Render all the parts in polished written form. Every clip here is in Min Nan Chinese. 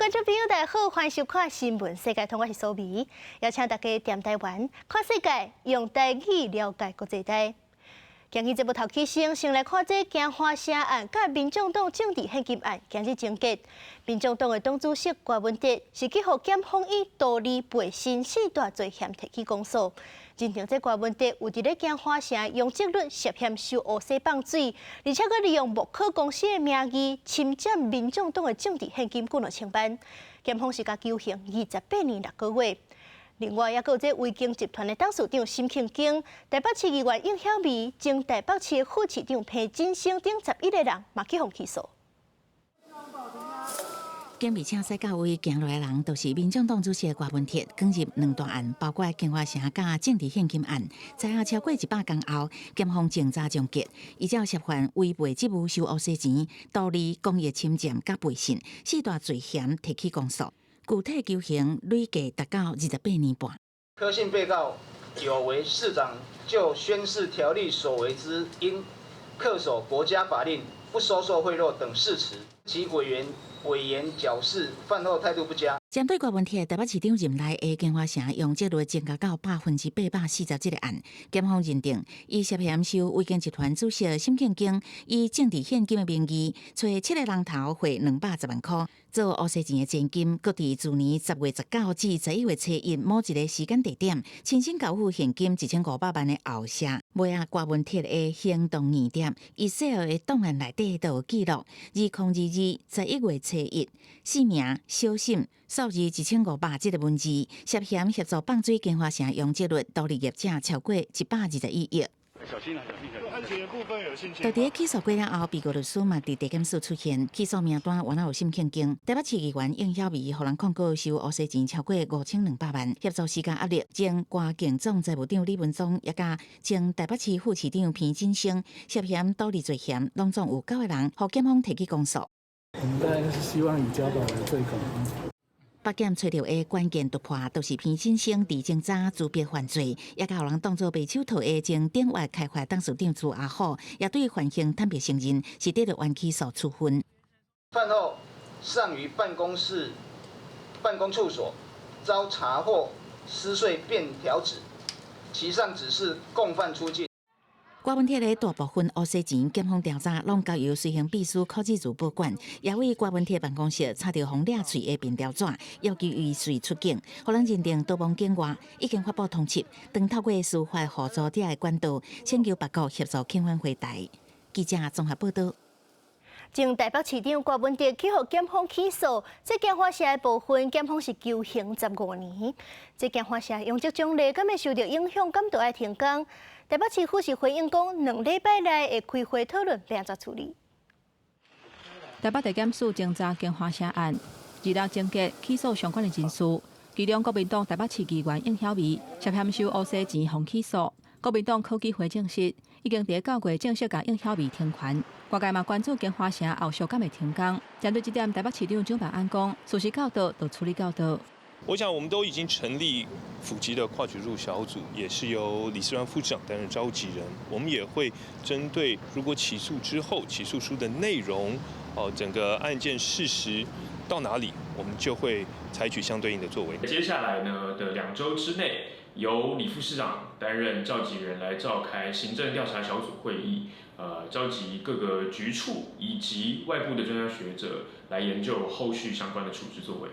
觀眾朋友，大家好，歡迎收看《新聞世界通》，我是蘇美，邀請大家踮台灣看世界，用台語了解國際大。今日節目頭起先，先來看這京華城案佮民眾黨政治獻金案，今日終結。民眾黨的黨主席郭文哲是去予檢方以圖利背信四大罪嫌提起公訴，認定這郭文哲有佇咧京華城容積率涉嫌收烏洗放水，而且閣利用木可公司的名義侵佔民眾黨的政治獻金近2000萬，檢方是共求刑28年6個月。另外，抑閣有這維京集團的董事長沈慶京、台北市議員應曉薇、前台北市的副市長彭錦聲等11個人，嘛去予起訴。警備車駛到位行落來人，就是民眾黨主席郭文鐵，捲入兩大案，包括京華城佮政治獻金案。在下超過100工後，檢方偵查終結，依照涉犯違背職務收烏洗錢、圖利公益侵佔佮背信四大罪嫌提起公訴。具體求刑累計達到28年半。柯姓被告有違市長就宣誓條例所為之應恪守國家法令、不收受賄賂等誓詞，其委員委員矯飾犯後態度不佳。針對郭文鐵台北市長任內的京華城容積率增加到840這個案，檢方認定伊涉嫌收維京集團主席沈慶京以政治獻金的名義，揣七個人頭匯210萬箍做烏洗錢的前金，閣佇去年10月19至11月初一某一個時間地點，親身交付現金1500萬的後謝。尾仔郭文鐵的行動疑點，伊細的檔案內底都有記錄。2022十一月初一，姓名小沈，數字1500這個文字，涉嫌協助放水京華城容積率，圖利業者超過121億。小心啊！小心！安全部分有信心。佇咧起訴過了後，被告律師嘛佇地檢署出現，起訴名單原來有沈慶京，台北市議員應曉薇，予人控告收烏洗錢超過5200萬，協助施加壓力。前高警總財務長李文宗，也佮前台北市副市長彭錦聲涉嫌圖利罪嫌，攏總有九個人，予檢方提起公訴。我們當然是希望以交保為最高。北檢揣著的關鍵突破，就是彭錦聲佇偵查資別犯罪，也共予人當作白手套的前鼎越開發董事長朱阿虎，也對犯行坦白承認，是得著原起訴處分。犯後尚於辦公室、辦公處所遭查獲撕碎便條紙，其上指示共犯出境。郭文鐵的大部分烏洗錢，檢方調查攏交由隨行秘書柯志如保管，也為郭文鐵辦公室查著予掠喙的便條紙，要求伊隨出境，予人認定逃亡境外，已經發布通緝，當透過司法互助這个管道，請求別國協助遣返回台。記者綜合報道。前台北市長郭文哲去予檢方起訴，這京華城的部分，檢方是求刑15年。這京華城容積獎勵敢會受著影響，敢著愛停工？台北市府是回應講，2禮拜內會開會討論欲按怎處理。台北地檢署偵查京華城案，2日終結起訴相關的人士，其中國民黨台北市議員應曉薇涉嫌收烏洗錢，予起訴。國民黨考紀會證實，已經佇9月正式共應曉薇停權。外界嘛關注京華城後續敢會停工。針對這點，台北市長蔣萬安講，事實到佗就處理到佗。我想，我們都已經成立府級的跨局處小組，也是由李四川副市長擔任召集人。我們也會針對如果起訴之後，起訴書的內容，哦，整個案件事實到哪裡，我們就會採取相對應的作為。接下來呢的2週之內，由李副市長擔任召集人來召開行政調查小組會議，召集各個局處以及外部的專家學者來研究後續相關的處置作為。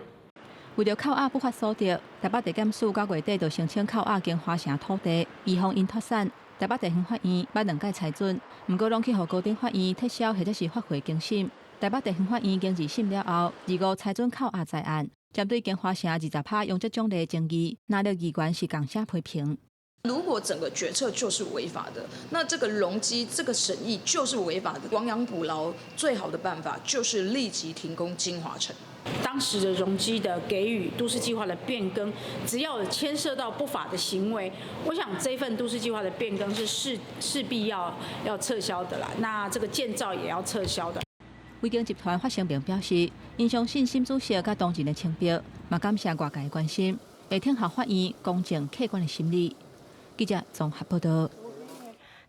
為著扣押不法所得，台北地檢署9月底就申請扣押京華城土地，預防𪜶脫產。台北地方法院捌兩擺裁准，毋過攏去予高等法院撤銷或者是發回更審。台北地方法院經二審了後，25裁准扣押在案。針對京華城20%容積獎勵爭議，藍綠議員是仝聲批評。如果整個決策就是違法的，那這個容積、這個審議就是違法的。亡羊補牢最好的辦法就是立即停工京華城。當時的容積的給予、都市計劃的變更，只要有牽涉到不法的行為，我想這份都市計劃的變更是勢必要撤銷的啦。那這個建造也要撤銷的。維京集團發聲明表示，𪜶相信沈主席佮當事人的清白，嘛感謝外界的關心，會聽候法院公正客觀的審理。記者綜合報道。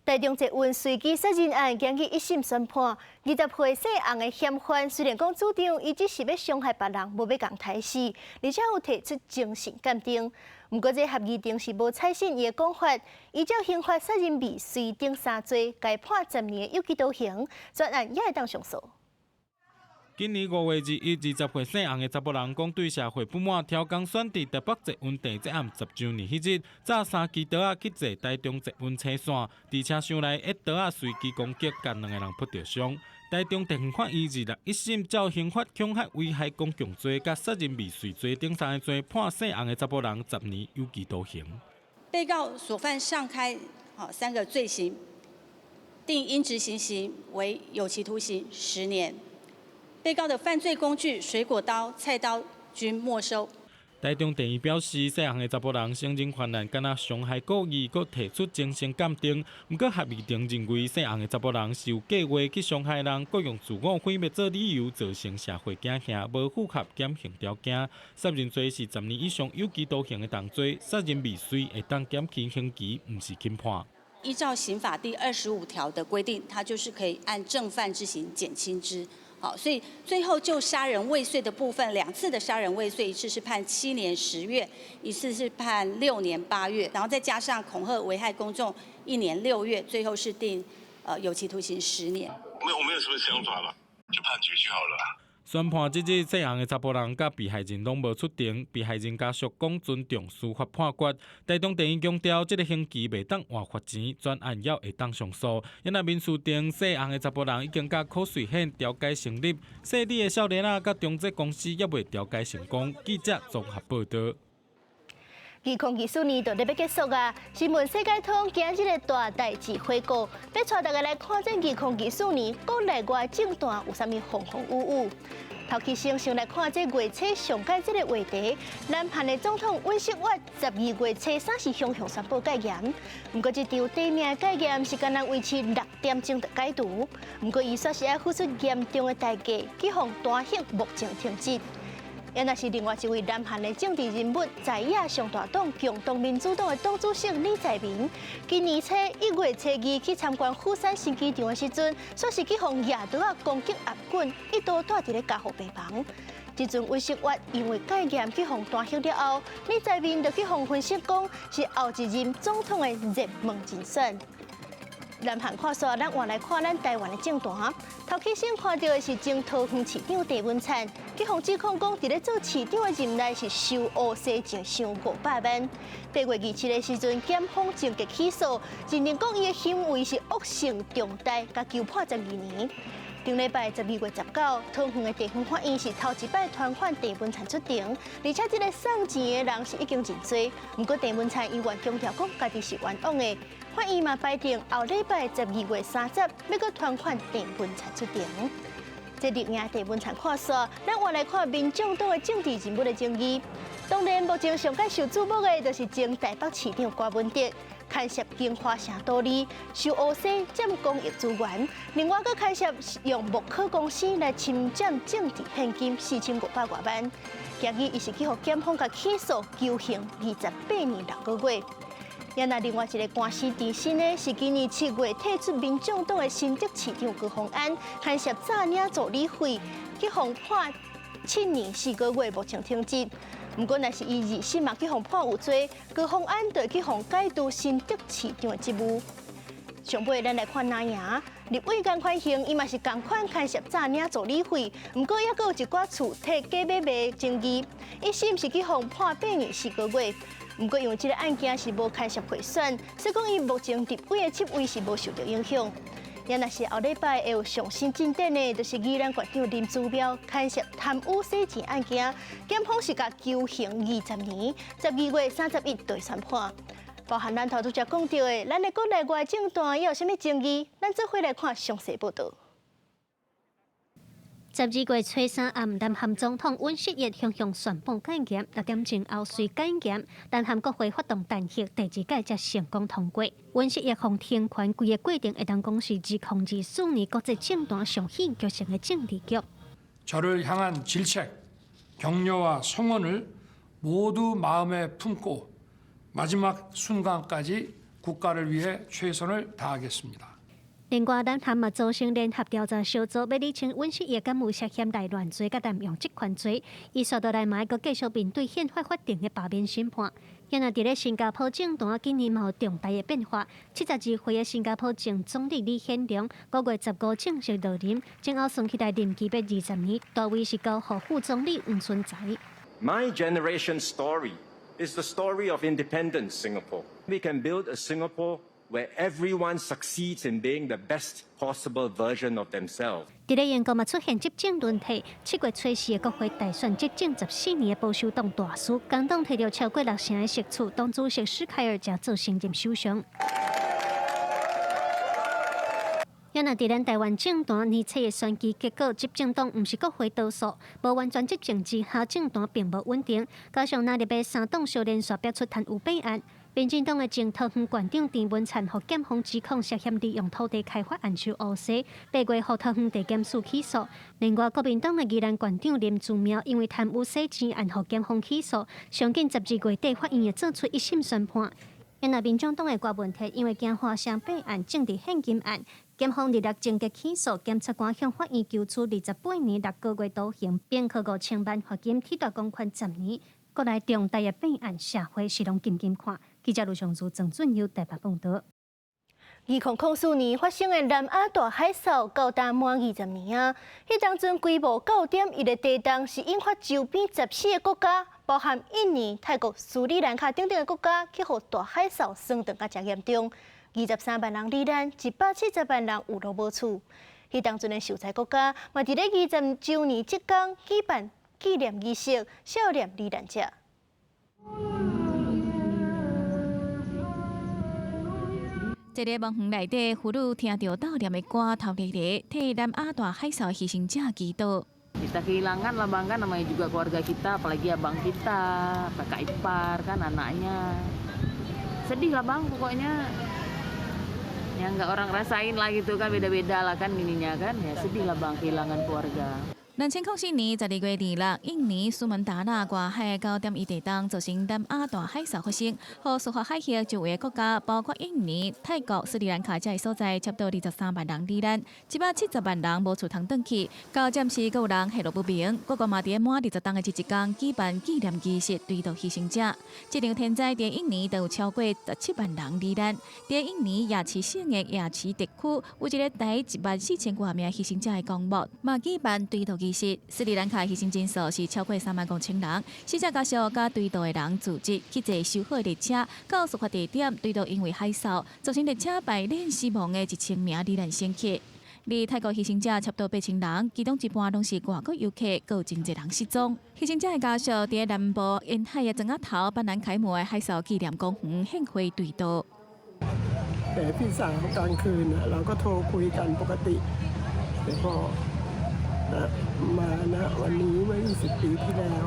台中捷運隨機殺人案今日一審宣判，20歲姓洪的嫌犯雖然講主張伊只是欲傷害別人，無欲共刣死，而且有提出精神鑑定。毋過這合議庭是無採信伊的講法，依照刑法殺人未遂等三罪，共判10年有期徒刑，全案也會當上訴。今年5月21，20歲姓洪的查埔人講對社會不滿，挑工選佇台北捷運地鐵案10週年彼日，紮三支刀仔去坐台中捷運車線，佇車廂內用刀仔隨機攻擊，共兩个人撲著傷。台中地方法院26一審照刑法恐嚇危害公共罪、佮殺人未遂罪等三个罪，判姓洪的查埔人十年有期徒刑。被告所犯上開三個罪行，定應執行刑為有期徒刑10年。被告的犯罪工具水果刀、菜刀均沒收。台中地院表示，姓洪的查埔人承認犯案，敢若傷害故意，閣提出精神鑑定。毋過合議庭認為，姓洪的查埔人是有計劃去傷害人，閣用自我毀滅做理由，造成社會驚嚇，無符合減刑條件。殺人罪是十年以上有期徒刑的重罪，殺人未遂會當減輕刑期，毋是輕判。依照刑法第25條的規定，他就是可以按正犯之刑減輕之。好，所以最後就殺人未遂的部分，兩次的殺人未遂，一次是判7年10月，一次是判6年8月，然後再加上恐嚇危害公眾1年6月，最後是定有期徒刑十年。沒有，我沒有什麼想法了，就判決就好了。宣判這日，姓洪的查埔人佮被害人攏無出庭，被害人家屬講尊重司法判決。台中地院強調，這個刑期袂當換罰錢，全案猶會當上訴。因為民事庭姓洪的查埔人已經佮柯瑞憲調解成立，姓李的少年仔佮中捷公司猶未調解成功。記者綜合報道。2024年就咧欲結束啊！新聞世界通今日的大代誌回顧，欲帶大家來看這2024年國內外政壇有啥物風風雨雨。頭起先先來看這月初上蓋這个話題，南韓的總統尹錫悅12月初三是雄雄宣布戒嚴，毋過這場短命的戒嚴是干焦維持6點鐘就解除，毋過伊煞是愛付出嚴重的代價，去予彈劾目前停職。也若是另外一位南韓的政治人物，在野上大黨共同民主黨的黨主席李在明，今年初1月初2去參觀釜山新機場的時陣，煞是去予野刀仔攻擊頰棍，一度蹛佇咧加護病房。這陣尹錫悅因為戒嚴去予彈劾了後，李在明就去予分析講是後一任總統的熱門人選。南韓看煞，咱換來看咱台灣的政壇。頭起先看著的是前桃園市長鄭文燦，去予指控講，佇咧做市長的任內是收烏西錢傷500萬。8月27的時陣，檢方終結起訴，認定講伊的行為是惡性重大，共求判12年。頂禮拜12月19，桃園的地方法院是頭一擺傳喚鄭文燦出庭，而且這个送錢的人是已經認罪。毋過鄭文燦依然強調講家己是冤枉的。法院嘛排定後禮拜12月30，欲閣傳喚鄭文燦出庭。這綠營鄭文燦看煞，咱換來看民眾黨的政治人物的爭議。當然，目前上蓋受矚目的，就是前台北市長柯文哲，牽涉京華城土地收烏西佔公益資源，另外閣牽涉用木可公司來侵佔政治獻金4500外萬。今日伊是去予檢方共起訴，求刑28年6個月。也若另外一个官司纏身的是今年7月退出民眾黨的新竹市長高虹安，牽涉詐領助理費，去予判7年4個月，目前停職。毋過，若是伊二審嘛去予判有罪，高虹安就去予解除新竹市長的職務。上尾，咱來看藍營，立委顏寬恆，伊嘛是仝款牽涉詐領助理費，毋過猶閣有一寡厝替假買賣爭議，一審是去予判8年4個月。毋過因為這个案件是無牽涉賄選，所以講伊目前立委的職位是無受著影響。也若是後禮拜會有上新進展的，就是宜蘭縣長林姿妙牽涉貪污洗錢案件，檢方是共求刑20年，12月31就宣判。包含咱頭拄才講著的，咱的國內外政壇有啥物爭議，咱做伙來看詳細報導。12月初三暗，南韓總統尹錫悅雄雄宣布戒嚴，6點鐘後隨解嚴，南韓國會發動彈劾，第二屆才成功通過。尹錫悅予停權規个過程，會當講是2024年國際政壇上戲劇性的政治劇。 저를향한 질책, 격려와 성원을 모두 마음에 품고 마지막 순간까지 국가를 위해 최선을 다하겠습니다. 另外，南韓嘛組成聯合調查小組，欲理清尹錫悅敢有涉嫌內亂罪佮濫用職權罪。伊紲落來嘛愛閣繼續面對憲法法庭的罷免審判。今仔佇咧新加坡政壇今年嘛有重大的變化。72歲的新加坡前總理李顯龍，5月15正式落任，前後算起來任期欲20年，大位是交予副總理黃循財。 My generation's story is the story of independent Singapore. We can build a Singapore where everyone succeeds in being the best possible version of themselves. 佇咧英國嘛出現執政輪替，7月初四的國會大選，執政14年的保守黨大輸，工黨提著超過六成的席次，黨主席施凱爾才做新任首相。也若佇咱台灣政壇年初的選舉結果，執政黨毋是國會多數，無完全執政之下，政壇並無穩定。加上那入的三黨相連續爆出貪污弊案，民進黨的前桃園縣長鄭文燦予檢方指控涉嫌利用土地開發案收烏紗，8月予桃園地檢署起訴。另外，國民黨的宜蘭縣長林姿妙因為貪污洗錢案予檢方起訴，上緊12月底法院會做出一審宣判。若民眾黨的郭文鐵因為京華城弊案、政治獻金案，檢方26終結起訴，檢察官向法院求處28年6個月徒刑，並科5000萬罰金，褫奪公權10年。國內重大的弊案，社會是攏緊緊看。記者盧尚如、鄭俊佑台北報導。2004年發生的南亞大海嘯，到今滿20年啊！彼當陣規模9.1的地動，是引發周邊14個國家，包含印尼、泰國、斯里蘭卡等等的國家，去予大海嘯損斷較誠嚴重。23萬人罹難，170萬人有路無厝。彼當陣的受災國家，嘛佇咧20週年這工舉辦紀念儀式，悼念罹難者。這个墓園內底，婦女聽著悼念的歌，頭咧咧，替南亞大海嘯犧牲者祈禱。 Kita kehilangan lah bang kan namanya juga keluarga kita, apalagi abang kita, kakak ipar kan anaknya. Sedih lah bang pokoknya. Yang nggak orang rasain lah gitu kan beda-beda lah kan ininya kan ya sedih lah bang kehilangan keluarga. 2004年12月26，印尼蘇門答臘外海9.1地動造成南亞大海嘯發生，予事發海域周圍國家，包括印尼、泰國、斯里蘭卡這个所在，差不多23萬人罹難，170萬人無厝通轉去。到暫時閣有人下落不明。各國嘛佇滿20冬的這一工舉辦紀念儀式，追悼犧牲者。這場天災佇印尼就有超過17萬人罹難。佇印尼亞齊省的亞齊地區，有一个台1萬4千外名犧牲者的公墓，嘛舉辦追悼儀式。斯里蘭卡犧牲人數是超過3萬5千人，死者家屬佮追悼的人組織去坐修好的列車到事發地點，追悼因為海嘯造成列車敗輪死亡的1000名罹難乘客。而泰國犧牲者差不多8000人，其中一半攏是外國遊客，閣有真濟人失蹤。犧牲者的家屬佇南部沿海的莊仔頭班蘭凱姆的海嘯紀念公園獻花追悼。 พี่สาวกลางคืนเราก็โทรคุยกันปกติแต่พอมาณวันนี้เมื่อ20ปีที่แล้ว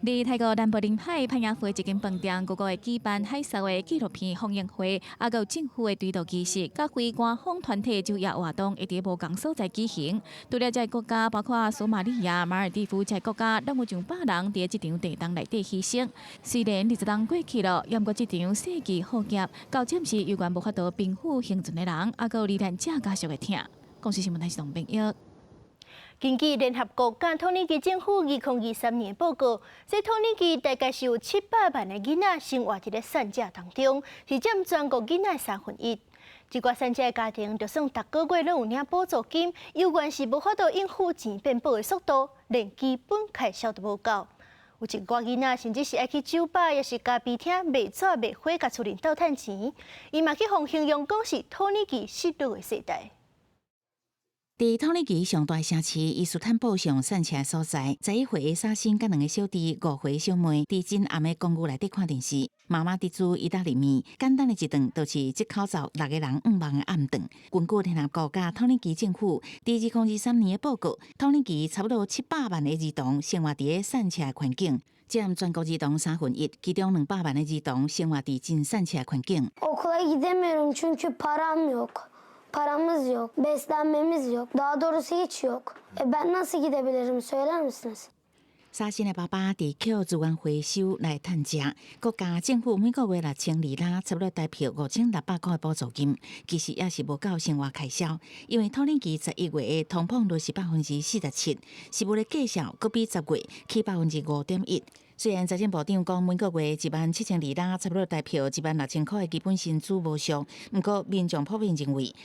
佇泰國南部臨海攀牙府的一間飯店，各國會舉辦海嘯的紀錄片放映會，抑閣有政府的追悼儀式，佮非官方團體晝夜活動會佇無仝所在舉行。除了這个國家，包括索馬里亞、馬爾地夫這个國家，攏有上百人佇這場地動內底犧牲。雖然20冬過去了，毋過這場世紀浩劫，到暫時猶原無法度平復幸存的人，抑閣有罹難者家屬的疼。公視新聞台是董炳玉。根據聯合國佮土耳其政府2023年報告，這土耳其大概是有700萬的囡仔生活佇咧散赤當中，是佔全國囡仔1/3。這寡散赤的家庭，就算逐個月攏有領補助金，猶原是無法度應付錢變薄的速度，連基本開銷都無夠。有一寡囡仔甚至是愛去酒吧，抑是咖啡廳賣紙賣花，共厝人鬥趁錢。伊嘛去予形容講是土耳其失落的世代。佇土耳其上大城市伊斯坦布上散赤所在，11歲的沙欣佮兩个小弟、5歲小妹，佇真暗的公寓內底看電視。媽媽佇煮意大利麵，簡單的一頓，就是這口罩六个人向望的暗頓。根據聯合國佮土耳其政府佇2023年的報告，土耳其差不多700萬的兒童生活佇咧散赤的環境，佔全國兒童1/3，其中200萬的兒童生活佇真散赤的環境。 Okula gidemiyorum çünkü param yok. Paramız yok, beslenmemiz yok. Daha doğrusu hiç yok. E ben nasıl gidebilirim söyler misiniz? 沙欣的爸爸佇靠資源回收來趁食，國家政府每個月6000里拉，差不多台幣5600塊的補助金，其實也是無夠生活開銷。因為土耳其11月的通膨率是47%，食物的價數閣比10月起5.1%。雖然財政部長講每個月17,000里拉，差不多台幣16,000塊的基本薪資無俗，毋過民眾普遍認為，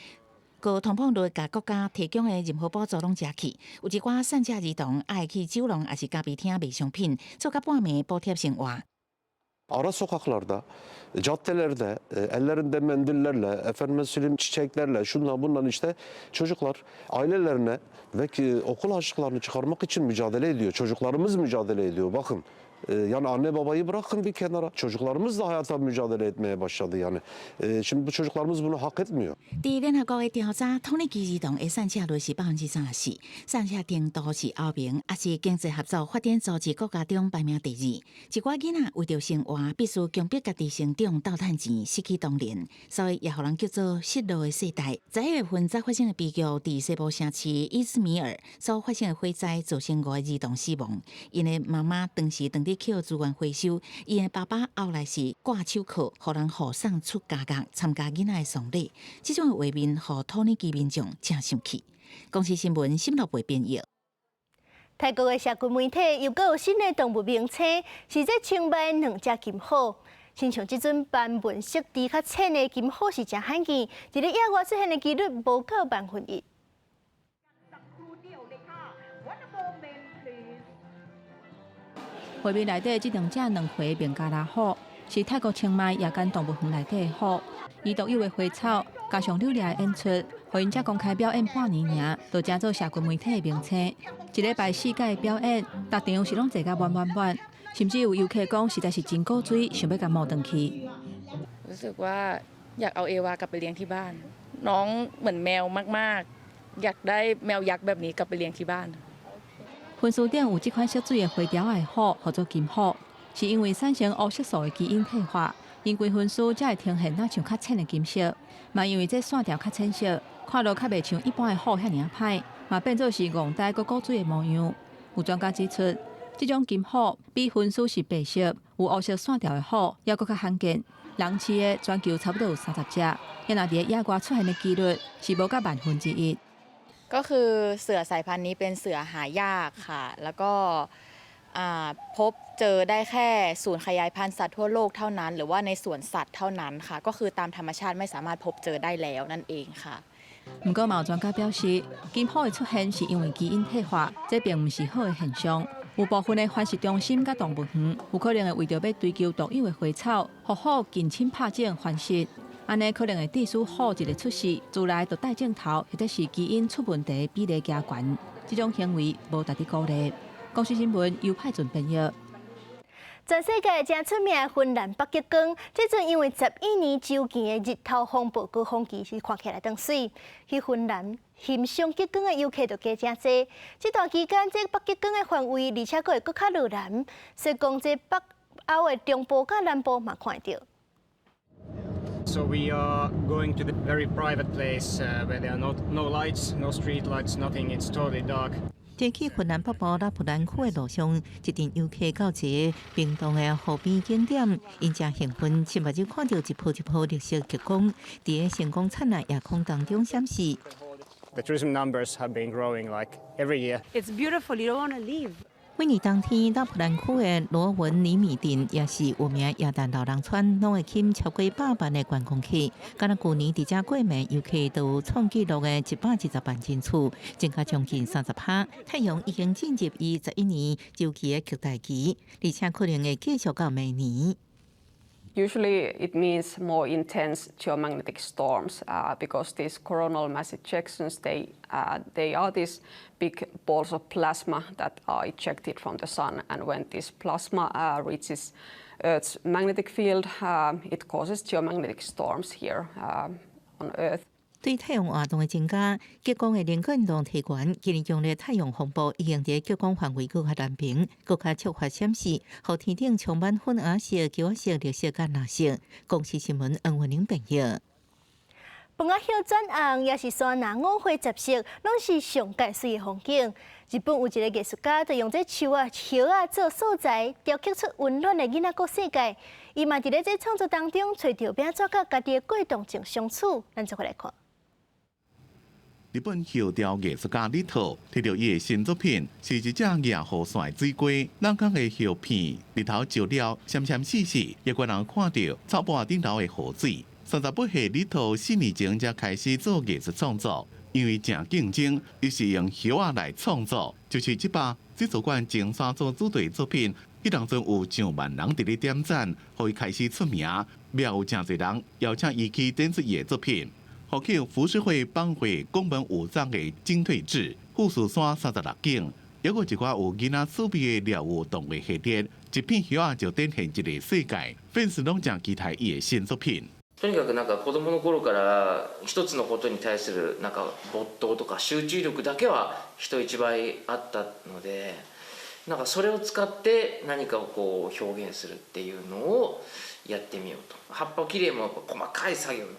高通膨率共國家提供的任何補助攏食去，有一寡散赤兒童愛去酒廊抑是咖啡廳賣商品，做到半暝補貼生活。 Ara sokaklarda, caddelerde, ellerinde mendillerle, efendime söyleyeyim çiçeklerle, şunla bununla işte çocuklar ailelerine ve ki okul harçlıklarını çıkarmak için mücadele ediyor. Çocuklarımız mücadele ediyor. Bakın yani anne babayı bırakın bir kenara. Çocuklarımız da hayata mücadele etmeye başladı yani. Şimdi bu çocuklarımız bunu hak etmiyor. 佇聯合國的調查，土耳其兒童的散赤率是34%，散赤程度是歐盟抑是經濟合作發展組織國家中排名第二。一寡囡仔為著生活，必須強迫家己成長鬥趁錢，失去童年，所以也予人叫做失落的世代。11月份才發生的悲劇，佇西部城市伊茲米爾所發生的火災，造成五个兒童死亡。𪜶的媽媽當時當佇捡資源回收，𪜶的爸爸後來是掛手銬，予人護送出監獄參加囡仔的喪禮。這種畫面，予土耳其民眾誠生氣。公視新聞沈樂培編譯。泰國的社群媒體又閣有新的動物名稱，是這清邁兩隻金虎。親像這陣斑紋色調較淺的金虎是誠罕見，佇咧野外出現的幾率無到1/萬。畫面內底這兩隻兩回孟加拉虎，是泰國清邁夜間動物園內底的虎。伊獨有的花草，加上扭掠的演出，予𪜶才公開表演半年爾，就成做社群媒體的明星。一禮拜四屆的表演，逐場是攏坐甲滿滿滿，甚至有遊客講實在是真古錐，想欲共募轉去。 รู้สึกว่าอยากเอาเอวากลับไปเลี้ยงที่บ้านน้องเหมือนแมวมากๆอยากได้แมวยักษ์แบบนี้กลับไปเลี้ยงที่บ้าน分书顶有這款色水的花雕的虎，號做金虎，是因為產生烏色素的基因退化，𪜶規身軀才會呈現若像較淺的金色。嘛因為這線條較淺色，看落較袂像一般的虎遐爾仔歹，嘛變做是戇呆閣古錐的模樣。有專家指出，這種金虎比分書是白色、有烏色線條的虎，猶閣較罕見。人飼的全球差不多有30隻，也若佇野外出現的幾率是無到1/萬。 ก็คือเสือสายพันธุ์นี้เป็นเสือหายากค่ะแล้วก็พบเจอได้แค่ศูนย์ขยายพันธุ์สัตว์ทั่วโลกเท่านั้นหรือว่าในสวนสัตว์เท่านั้นค่ะก็คือตามธรรมชาติไม่สามารถพบเจอได้แล้วนั่นเองค่ะ 毋過嘛有專家表示，金虎的出現是因為基因退化，這並毋是好的現象。有部分的繁殖中心佮動物園，有可能會為著欲追求獨有的花草，予虎近親拍種繁殖。按呢可能會致使虎一个出世，自來就帶種頭，或者是基因出問題比例加懸。這種行為無值得鼓勵。公視新聞尤派準編譯。全世界誠出名的芬蘭北極光，這陣因為11年周期的日頭風暴高峰期是看起來當媠。去芬蘭欣賞極光的遊客就加誠濟。這段期間，這北極光的範圍，而且閣會閣較落藍，所以講這北歐的中部佮南部嘛看會著。 So we are going to the very private place where there are no lights, no street lights, nothing. It's totally dark. 前去芬蘭北部拉普蘭區的路上，一陣遊客到一个冰凍的湖邊景點，𪜶誠興奮，親目睭看著一泡一泡綠色極光，佇个星光燦爛夜空當中閃爍。 The tourism numbers have been growing like every year. It's beautiful. You don't want to leave. 每年冬天，拉普蘭區的羅文尼米鎮也是有名耶誕老人村，攏會吸引超過百萬的觀光客。敢若舊年佇遮過暝遊客都有創紀錄的120萬人次，增加將近30%。太陽已經進入伊11年週期的極大期，而且可能會繼續到明年。 Usually it means more intense geomagnetic storms because these coronal mass ejections, they are these big balls of plasma that are ejected from the sun, and when this plasma reaches Earth's magnetic field, it causes geomagnetic storms here on Earth. 對太陽活動的增加，極光的能見度提懸。今年強烈太陽風暴已經佇極光範圍閣較南邊，閣較觸發閃爍，予天頂充滿粉紅色、橘色、綠色佮藍色。公視新聞黃文玲編譯。楓仔葉轉紅，抑是山林五花十色，攏是上蓋媠的風景。日本有一个藝術家，就用這樹仔葉仔做素材，雕刻出溫暖的囡仔個世界。伊嘛佇咧這創作當中，揣著欲按怎佮家己的過動症相處。咱做伙來看。日本葉雕藝術家李桃提著伊的新作品，是一隻野雨傘的水雞，冷空的葉片，日頭照了，閃閃爍爍，也閣人看著草埔頂頭的雨水。38歲李桃4年前才開始做藝術創作，因為誠競爭，伊是用葉仔來創作，就是這擺水族館前山做主題作品，彼當陣有上萬人佇咧點讚，予伊開始出名，也有誠濟人邀請伊去展出伊的作品。予去浮世繪版畫宮本武藏的進退誌，富士山36景，抑閣有一寡有囡仔趣味的療癒動畫系列，一片葉仔就展現一個世界，粉絲攏誠期待伊的新作品。とにかくなんか子供の頃から一つのことに対するなんか没頭とか集中力だけは人一倍あったので、なんかそれを使って何かをこう表現するっていうのをやってみようと。葉っぱ切り絵も細かい作業なんで、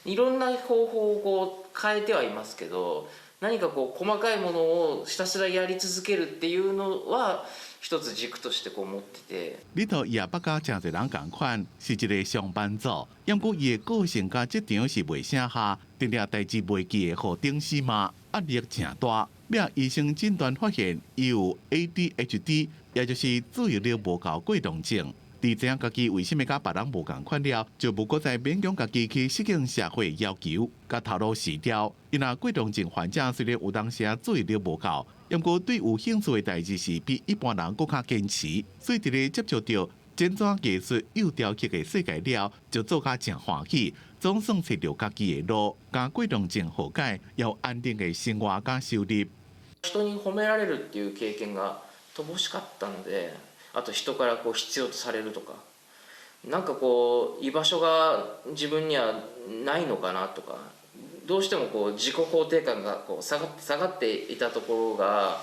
いろんな方法をこう変えてはいますけど、何かこう細かいものをひたすらやり続けるっていうのは一つ軸としてこう持ってて。李桃伊也捌佮誠濟人仝款，是一个上班族，毋過伊的個性佮職場是袂相合，定定代誌袂記會予頂死罵，壓力誠大。尾醫生診斷發現，伊有 ADHD，也就是注意力無夠過動症。佇知影家己為啥物佮別人無仝款了，就無閣再勉強家己去適應社會要求，共頭路辭掉。伊若過動症患者雖然有當時注意力無夠，毋過對有興趣的代誌是比一般人閣較堅持，所以佇咧接觸著剪紙藝術又雕刻的世界了，就做甲誠歡喜，總算揣著家己的路，共過動症和解，有安定的生活佮收入。人に褒められるっていう経験が乏しかったので、あと人からこう必要とされるとか、なんかこう居場所が自分にはないのかなとか、どうしてもこう自己肯定感がこう下がって下がっていたところが、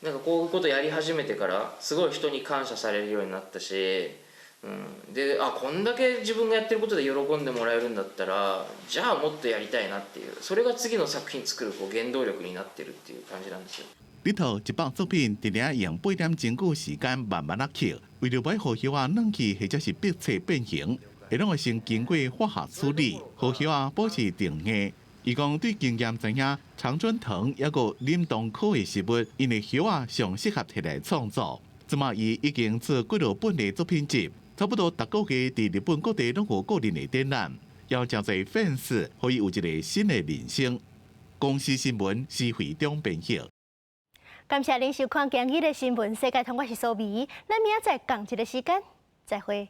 なんかこういうことやり始めてからすごい人に感謝されるようになったし、で、あ、こんだけ自分がやってることで喜んでもらえるんだったら、じゃあもっとやりたいなっていう、それが次の作品作るこう原動力になってるっていう感じなんですよ。李桃一百作品，定定用8點鐘久時間慢慢仔刻，為著欲予葉仔軟去或者是逼切變形，會攏會先經過化學處理，予葉仔保持定硬。伊講對經驗知影，常春藤抑閣忍冬科的植物，𪜶的葉仔上適合摕來創作。這馬伊已經做幾落本的作品集，差不多逐個月佇日本各地攏有個人的展覽，有誠濟粉絲，予伊有一個新的人生。公視新聞施惠中編譯。感謝您收看今日的新聞世界通，我是蘇美，咱明仔載仝一个時間，再會。